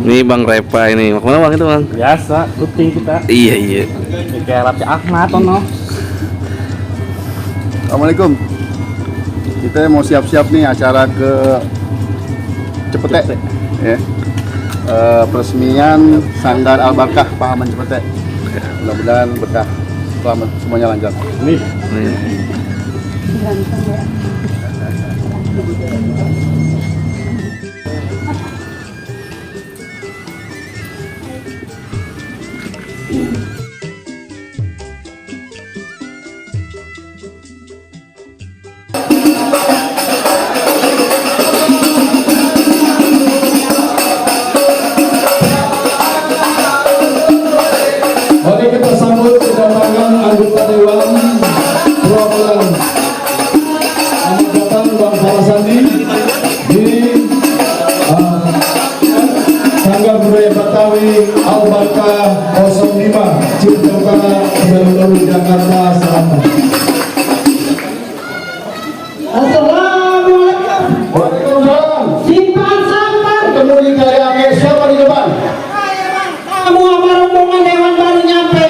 Ini Bang Repa ini. Mau kemana Bang itu Bang? Biasa, syuting kita. Iya iya. Kayak Raffi Ahmad ono. Assalamualaikum. Kita mau siap-siap nih acara ke Cepete. Ya. Peresmian Sanggar Al-Barkah Pahaman Cepete. Mudah-mudahan berkah. Selamat semuanya lancar. Nih. Oke, kita sambut kedatangan anggota Dewan Perwakilan Selamat datang Bang Falasandi di Sanggar Budaya Betawi Al-Barkah 05 Cipta Utara Baru Jakarta Selatan. Assalamualaikum. Waalaikumsalam. Simpan sampah. Ketemu di Kaya siapa di depan? Kamu sama rombongan Dewan baru nyampe.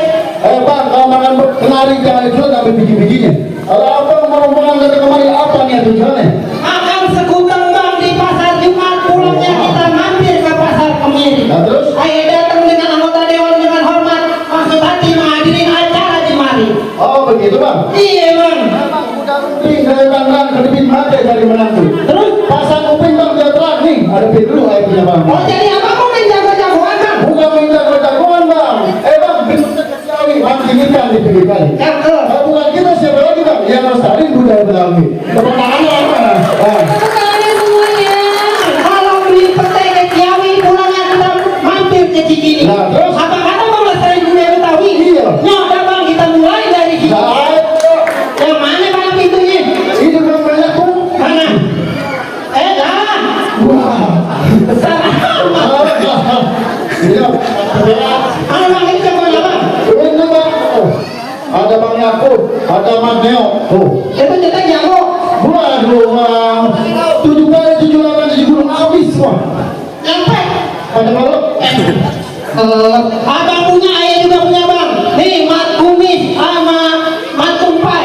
Bang, kalau makan kenari jangan itu tapi biji-bijinya. Kalau abang mau rombongan datang kemari apa nih tujuannya? Makan sekutang bang di pasar Jumat, pulangnya kita mampir ke pasar Kemiri. Nah terus? Saya datang dengan anggota Dewan dengan hormat, maksud hati menghadiri acara di mari. Oh begitu bang. Iya bang. Bang udah penting saya banggaan kedipin mati dari menantu. Terus? Pasang kuping bang dia terang nih. Ada dulu air punya bang. Oh jadi apa mau main jago-jagoan bang? Bukan main jago-jagoan bang. Bang bentuknya keciawi. Bang tinggikan di pinggir kali. Cakep. Kalau bukan kita siapa lagi bang? Yang lestari budaya Betawi. Tepuk tangannya apa? Tepuk tangannya semuanya. Kalau beli pete ke Ciawi, pulangnya kita mampir ke Cikini. Nah, terus? Apa kata bang lestari budaya Betawi? Iya. Nyok bang, kita mulai dari sini. Nah, Yang mana bang pintunya? ini belum banyak tuh. Mana? Dah. Wah. Besar amat. Iya. Ano bang itu siapa bang? Ini bang. Oh. Ada bang Yakub, ada Mas Neo. Tuh. Itu kita jago. Waduh bang. 7 kali 7 lawan 7 gunung habis bang. Nyampe. Pada malam. Abang punya, ayah juga punya bang. Nih, mat kumis sama mat tumpai.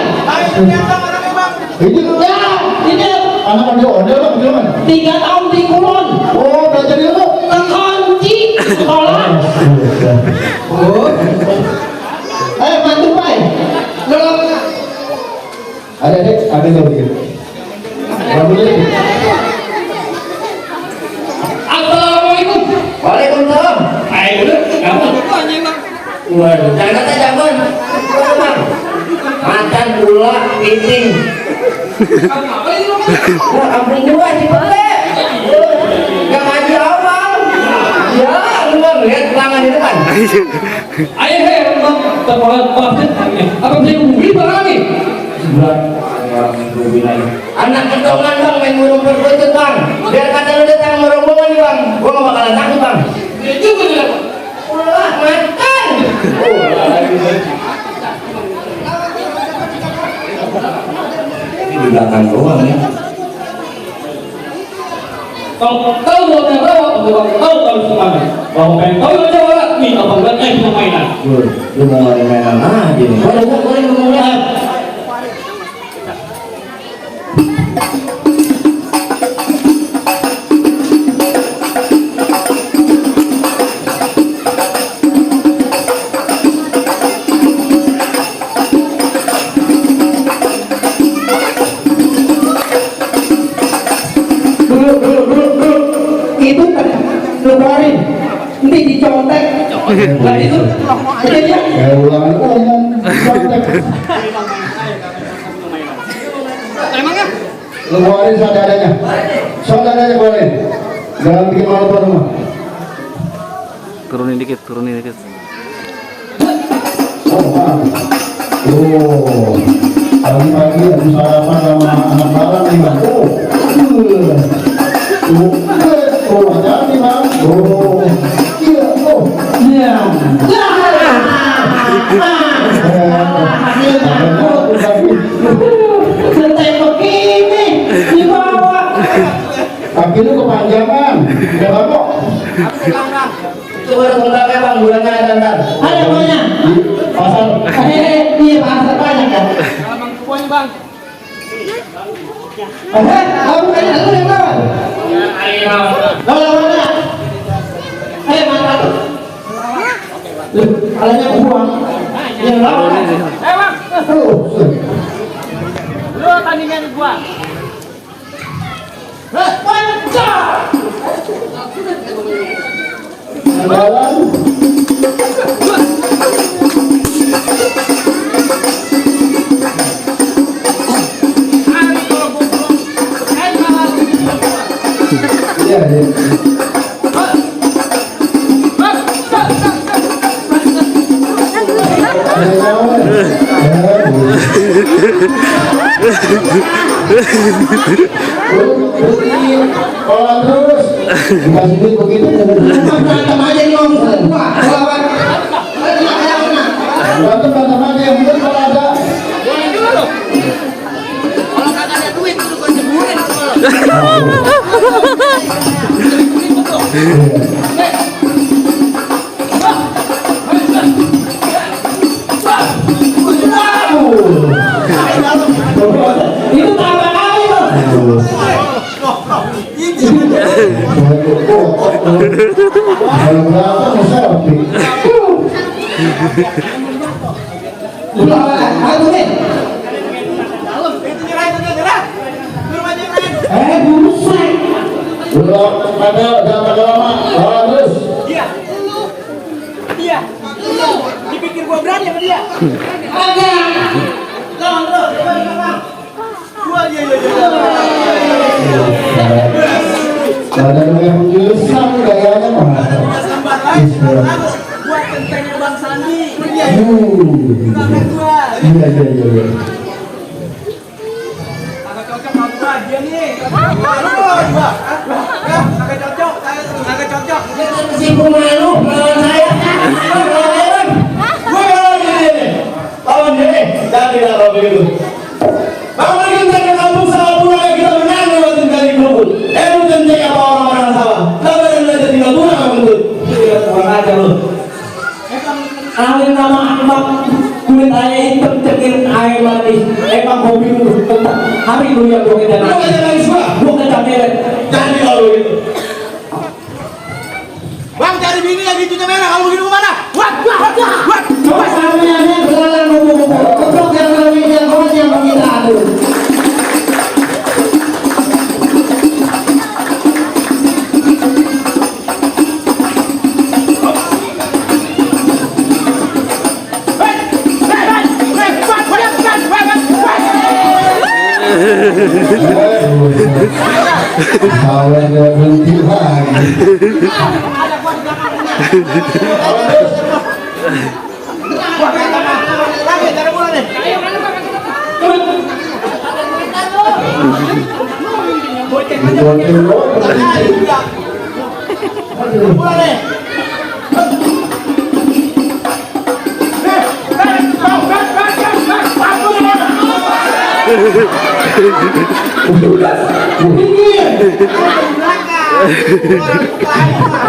Ini Ya, ini anak dia order bang, di mana? 3 tahun di Kulon. Oh, belajar di mana? Kekunci sekolah. Oh. Mat tumpai. Belum. Ada dek, ada yang begitu. Rambutnya dek. Assalamualaikum. Waalaikumsalam. Ayo dulu, kamu. Waduh, jangan kata jangan. Makan gula piting. Wah, ampun juga sih Pete. Gak maju awal. Ya, lu nggak lihat pelanggan di depan. Ayo hei, teman apa bisa beli barang nih? Anak ketongan bang main burung perkutut bang. Biar kata lu datang merombongan nih bang. Gua nggak bakalan takut bang. Itu bener. Ulah makan. Ini di belakang doang ya. Kalau tahu mau tahu, tahu kalau semuanya. Kalau pengen tahu aja wala nih apa enggak punya mainan. Lu mau ngomongin mainan aja nih. Boleh ngomongin. Itu keluarin. Nanti dicontek. Nah itu. Jadi Ulangan umum. Emangnya? Lu keluarin saudaranya. Saudaranya keluarin. Jangan bikin malu tuan rumah. Turunin dikit, turunin dikit. Oh, maaf. Oh. Pagi-pagi ada sarapan sama anak barang nih bang. Oh, hati-hati bang. Oh, iya, oh, iya. Santai begini dibawa. Kaki lu kepanjangan, udah kapok. Coba sebentar ya bang, bulannya ada ntar. Ada banyak. Pasar. Iya pasar banyak kan. Kamu kan aku yang lawan. Lawan mana? Ayo mantap. Kalahnya uang. Yang lawan. Lu tandingan gua. Kalau terus dikasih duit begitu Berantem aja nih om. Lawan. berantem aja yang penting kalau ada Itu tambah kali loh. kalau berantem selfie. Aku nih. Buset. Belum pada jangan pada lama. Kalau terus Dipikir gua berani sama dia. Agak. Lawan terus. ada yang menjurusan gayanya mah. Buat tentengnya Bang Sandi. Iya. Agak cocok sama gua dia nih. Agak cocok. Agak cocok. Simpul malu lawan saya. Gue lawan dia nih. Jangan tidak begitu. Bangun kita ke kampung sawah pulang kita menang lewatin kali kerupuk. Lu tentang apa orang-orang sawah? Kenapa dia belajar tinggal pulang kamu tuh? Iya, kurang aja lu. Angin nama Ahmad kulit ayah hitam cekin air manis. Emang hobi lu hari lu yang gue kejar. Lu kejar lagi semua. Lu kejar deret. Jangan kalau gitu. Bang cari bini yang hidungnya merah. Kalau begitu kemana? Wat. Coba samanya belalang ngomong. Keprok yang kami yang kau yang kita adu. Kawan dia berhenti lagi.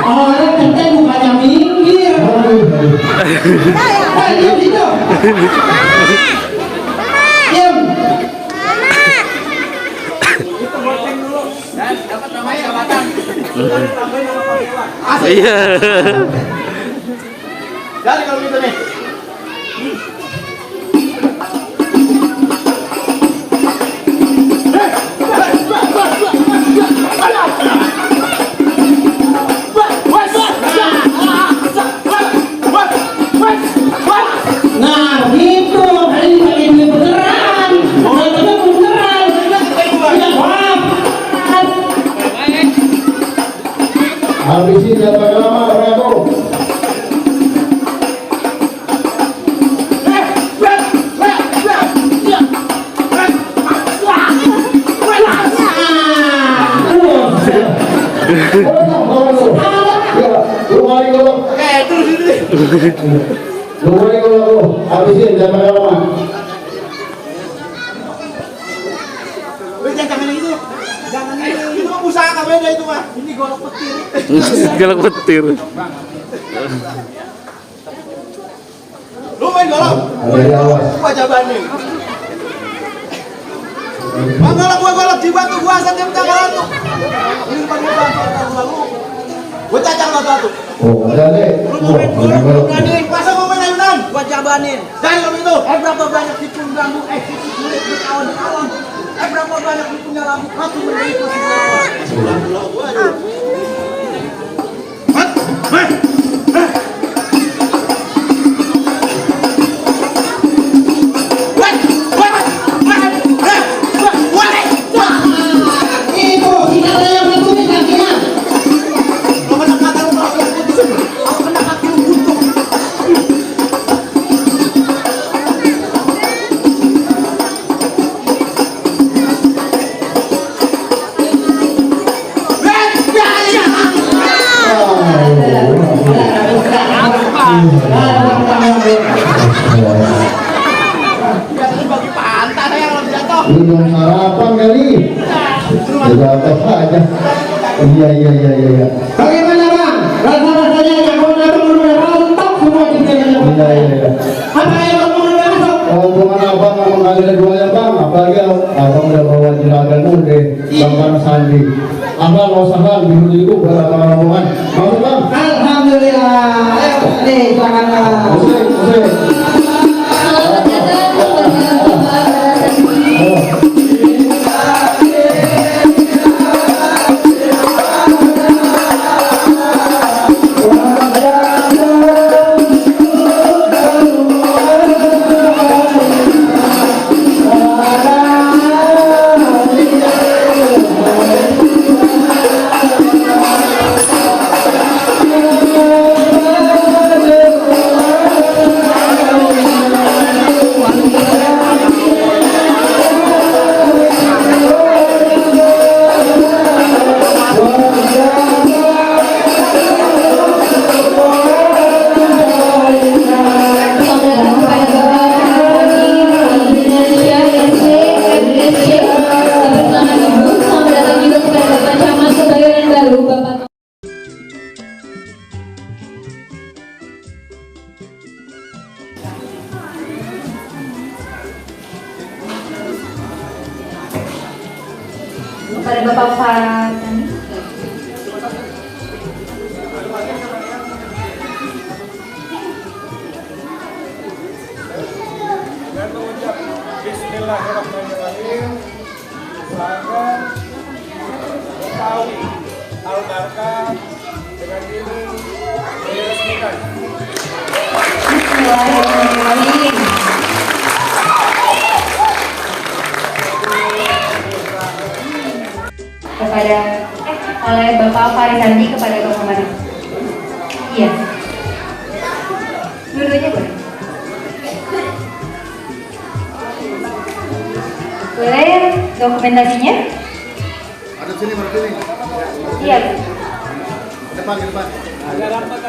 Orang kenteng bukannya minggir. Diam situ. Diam. Iya. Jadi kalau gitu nih. Nah, gitu. Hari ini pakai duit beneran. Nontonnya beneran. Ya, maaf. Habisin jangan lama Rago. Habisin jangan lama. Jangan gitu. Jangan gitu. Itu mah usaha kamu beda itu mah. Ini golok petir. Galak petir. Lu main golok? Ada awas. Gua jabanin. Bang golok di batu gua asal dia golok tuh. Ini pakai batu. Gua cacang batu. Oh, ada deh. Lu mau main golok berani? Masa mau main ayunan? Gua jabanin. Jangan kalau itu. Berapa banyak tipung lampu kulit berkawan-kawan. Berapa banyak tipunya lampu satu menjadi posisi. Itu tidak ada yang berkutik kakinya. Lu kena kata lu kalau putus. Aku kena kaki lu buntung. Bagi pantai saya kalau jatuh. Belum sarapan kali. Jatuh aja. Iya. Bagaimana bang? Rasa-rasanya yang mau datang benar rontok semua di sini. Iya. Apa yang kamu mau masuk? Hubungan abang sama kalian dua ya bang, apalagi abang udah bawa juragan muda, bang Sandi. Abang mau usahakan biru itu buat abang-abangan. Masuk bang. Alhamdulillah. Nih, janganlah. Usai. Kepada Bapak Farhani. Bismillahirrahmanirrahim. Saya Tawi Al-Barka dengan ini diresmikan. Bismillahirrahmanirrahim. Kepada oleh Bapak Farisandi kepada Bapak Mana? Iya. Dua-duanya boleh. Boleh dokumentasinya? Ada sini, mana sini? Iya. Depan. Agak rapat.